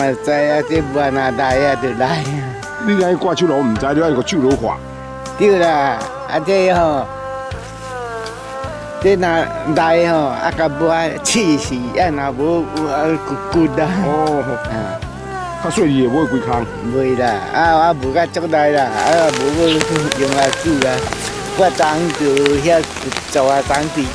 若知啊，這無若來啊，就來啊。你來掛手爐毋知，你愛個手爐化。對啦，啊這吼，這若來吼，啊共抹試試，啊若無有啊骨骨啊。哦，較細膩的抹幾空。袂啦，啊啊無較足力啦，啊無要用來煮啦。我昨昏就遐做啊當地。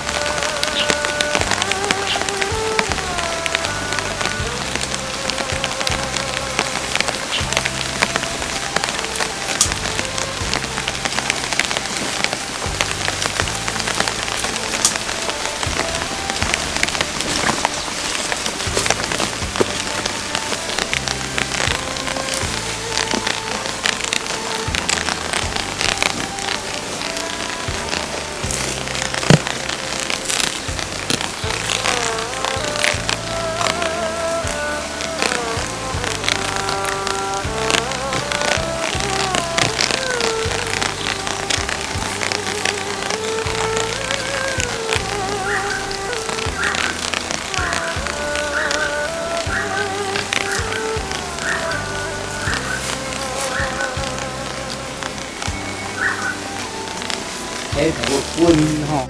彼無分吼。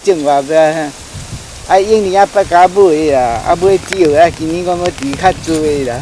種偌欲啊，永年啊捌共買啦，啊買少啊，今年講欲飼較濟啦。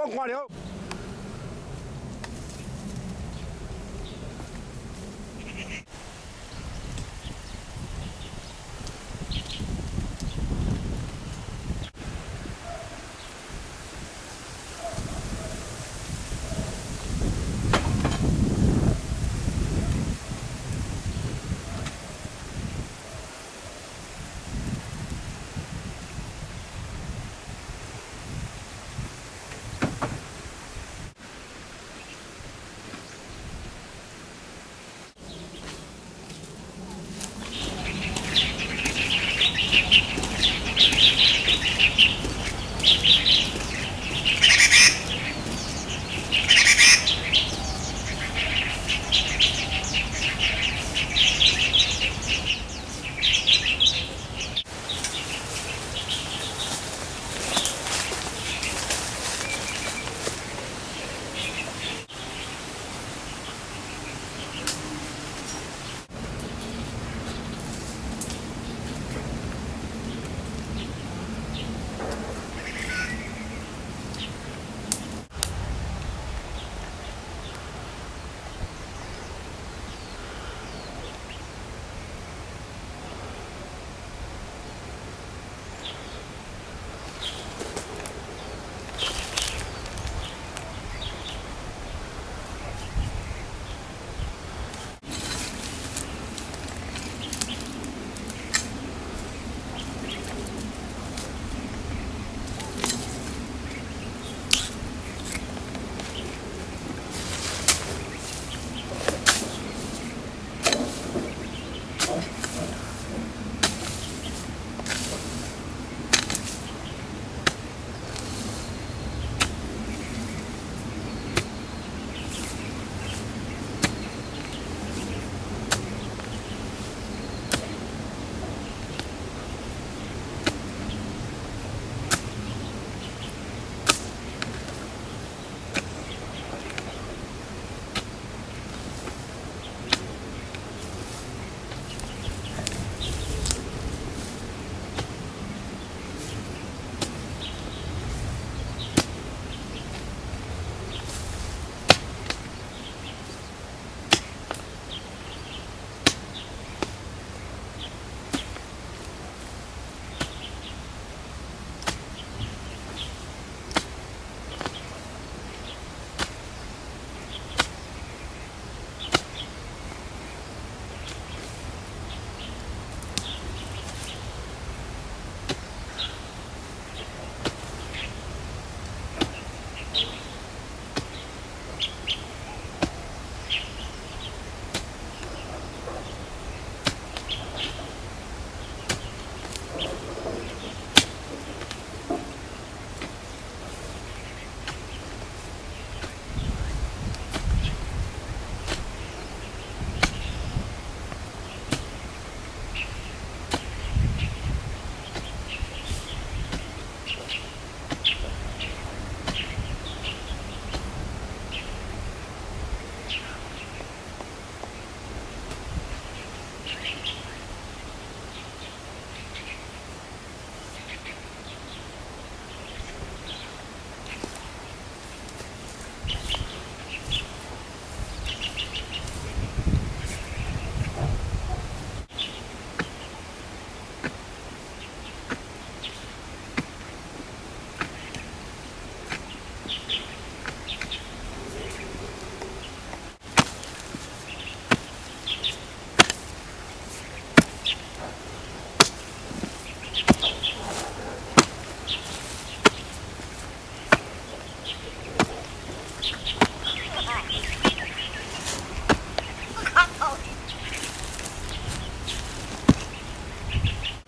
攏看著。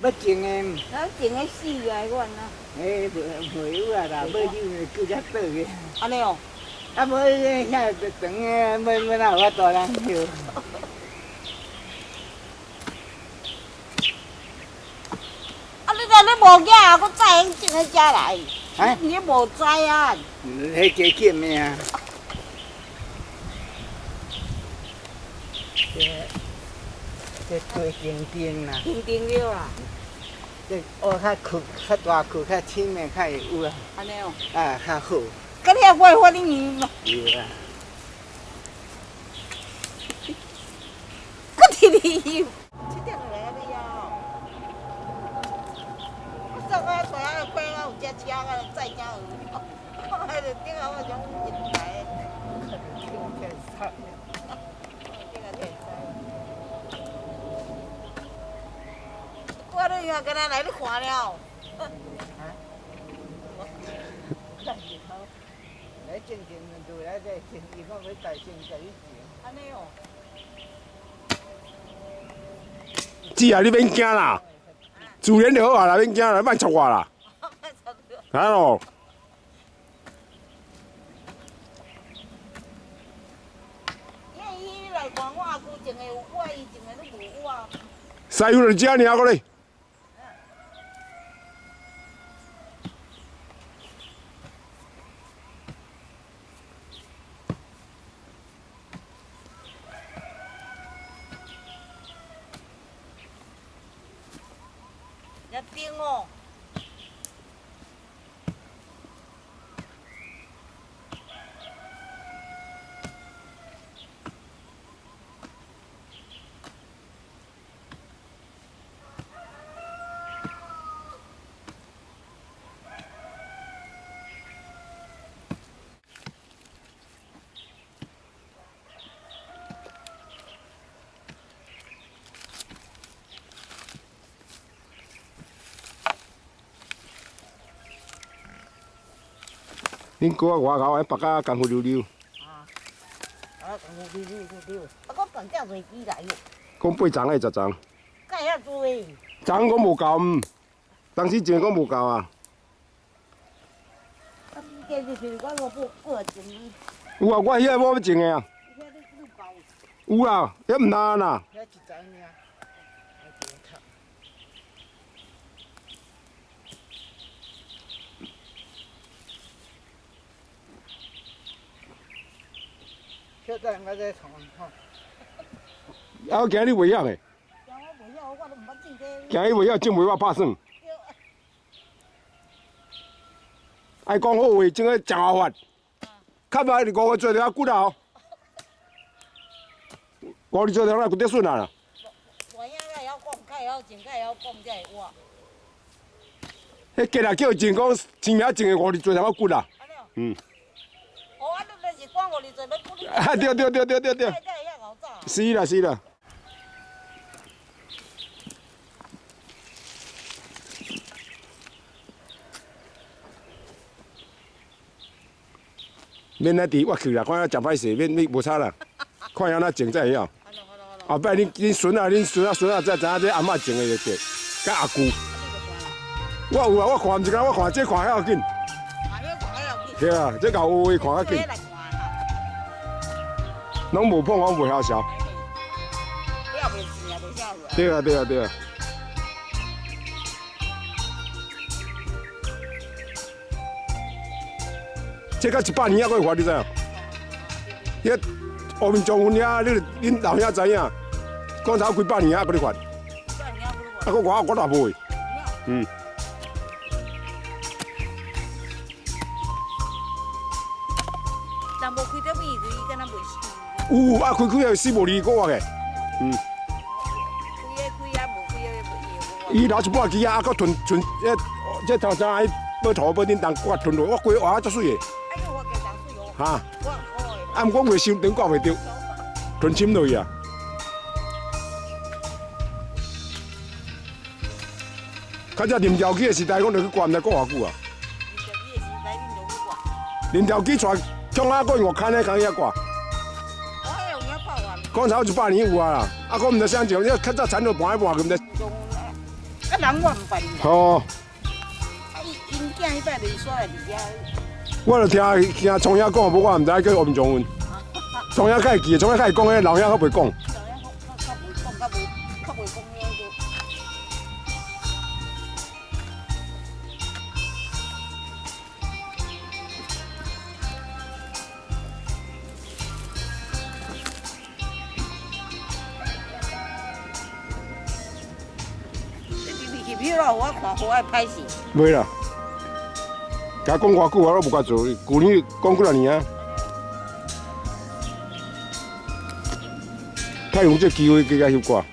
欲種的，咱種的死啊，阮啊。欸，無無有啊啦，尾有就叫才倒去。按呢哦。啊，無遐長的，欲欲哪有法度通抾？啊，你若你無額，閣再用種彼遮來。啊？你無知啊？彼加減的啊。這這低丁丁啦。丁丁了啦。這哦，較闊、較大塊、較深的較會有啊。按呢哦。啊，較好。佮你遐我会发你嘛？对啊。佮伫哩。7点就来啊，你啊。我送我出来，看我有只车啊，载车有。我迄个顶下我将入来。天上。顶下天我你看，今仔来你看了。来种田就来这种，伊讲欲大种就去种。按呢哦。姊啊，你免惊啦，自然就好啊啦，免惊啦，莫插我啦。啊咯。因为伊来看我阿舅种的有我，伊种的拢无我。师傅就遮尔个咧。遮顶哦。恁哥外口爱别甲功夫溜溜。啊，啊，功夫溜溜溜溜，啊，我放遮济机来哟。讲8丛还是10丛？敢会遐济？丛讲无够，当时种讲无够啊。啊，你这就是我无过种。有啊，我遐我欲种的啊。有啦，遐毋难啦。遐一丛尔。小等我再创吼。啊，我今日袂晓的。我袂晓，我都毋捌种这。今日袂晓种，袂我拍算。爱讲好话，种个真麻烦。较歹是5个做了骨头。5日做了骨得顺啊啦。大兄较会晓讲，较会晓种，较会晓讲，才会活。彼结啊叫种讲，生命种的5日做了骨啦。嗯。哦，啊，你那是讲5日做要骨。啊，对对对对对对。是啦是啦。免来伫挖去啦，看下诚歹势，免免无差啦。看下怎种才会晓。后摆恁孙仔、恁孙仔、孙仔才知影这阿嬷种的就对，佮阿舅。我有啊，我看毋是干，我看这看较紧。对啊，这厚乌的看较紧。拢无碰，我袂晓烧。对啊对啊对啊。这到100年还阁会发，你知影？遐乌面将军遐，你恁老兄知影？讲头几百年还阁咧发。啊，阁我我也无会。嗯。人无开得米，伊敢若袂死。有啊，开开会死无2个月的。嗯。开的开啊，无开的无。伊留一半枝啊，啊，阁吞吞，这头前喺报头报顶当挂吞落，我规活足水的。哈！啊，毋过袂伤长，挂袂著，吞深落去啊。较早林兆基的时代，讲就去挂，毋知挂偌久啊。林兆基带强啊，阁用五牵的，共伊遐挂。讲超100年有啊啦，啊，阁毋知啥种，你较早田就盘一盘，毋知。啊，人我毋捌。吼。啊，伊𪜶囝彼摆就是煞来伫遮。我就听听聪兄讲，无我毋知叫吴将军。聪兄较会记，聪兄较会讲，彼老兄较袂讲。老兄较袂讲，较无较袂讲遐个。你入去票了，我看好爱歹势。袂啦。共講偌久啊，攏無共做。舊年講幾若年啊。太陽這機會加加翕掛。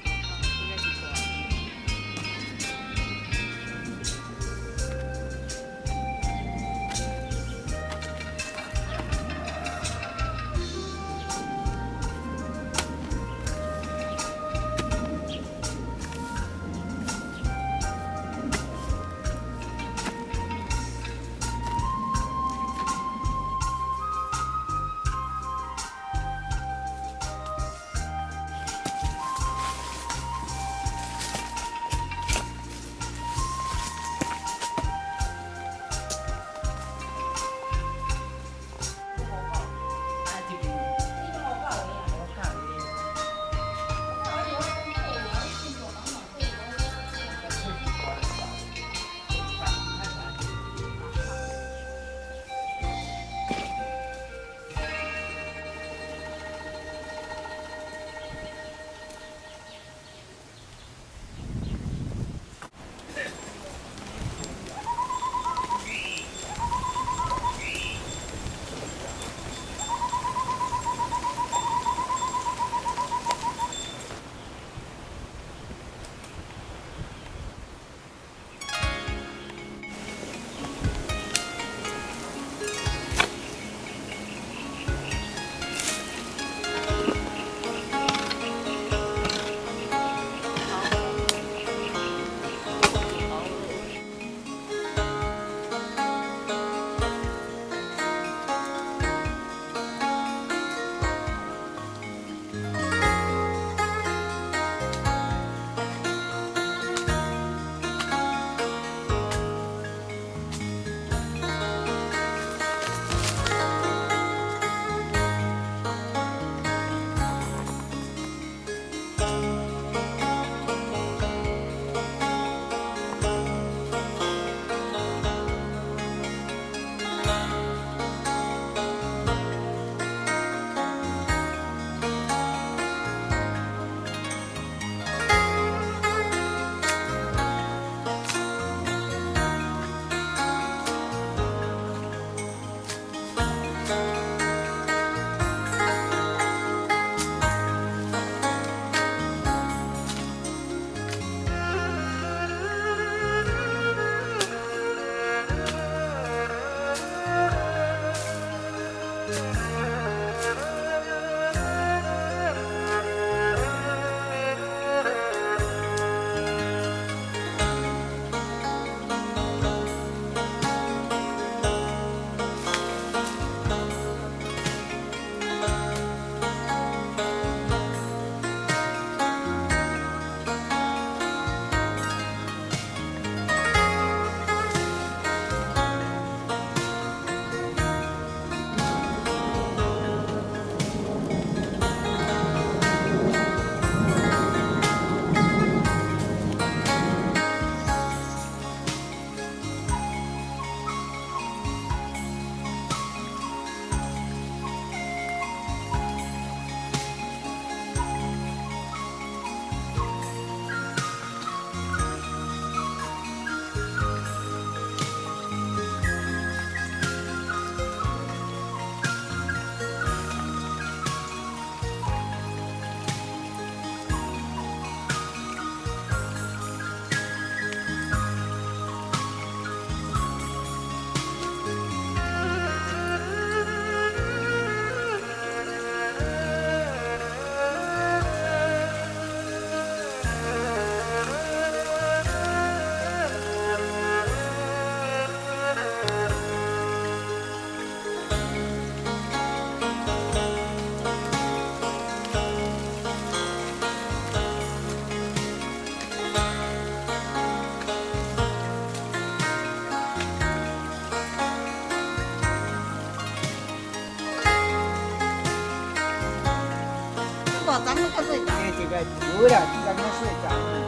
大丛较细丛。這個無啦，這個較細叢。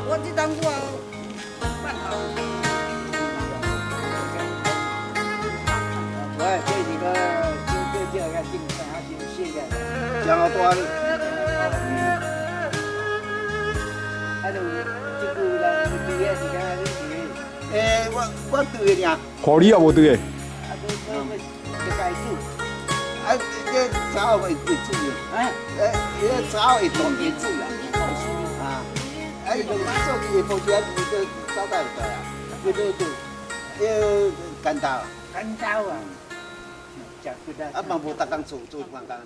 我這當我放好。我這是個種這個種啥種細個，長好大哩。啊，就這久人有對的時間，你是？欸，我對的爾。予你也無對的。啊，就該煮。啊，這早會會煮啊？欸，早會動會煮啦。啊，啊，伊就做下晡時啊，伊就早帶就對啊。叫做做，迄個乾豆。乾豆啊，食骨力。啊嘛無逐工做，做一半工爾。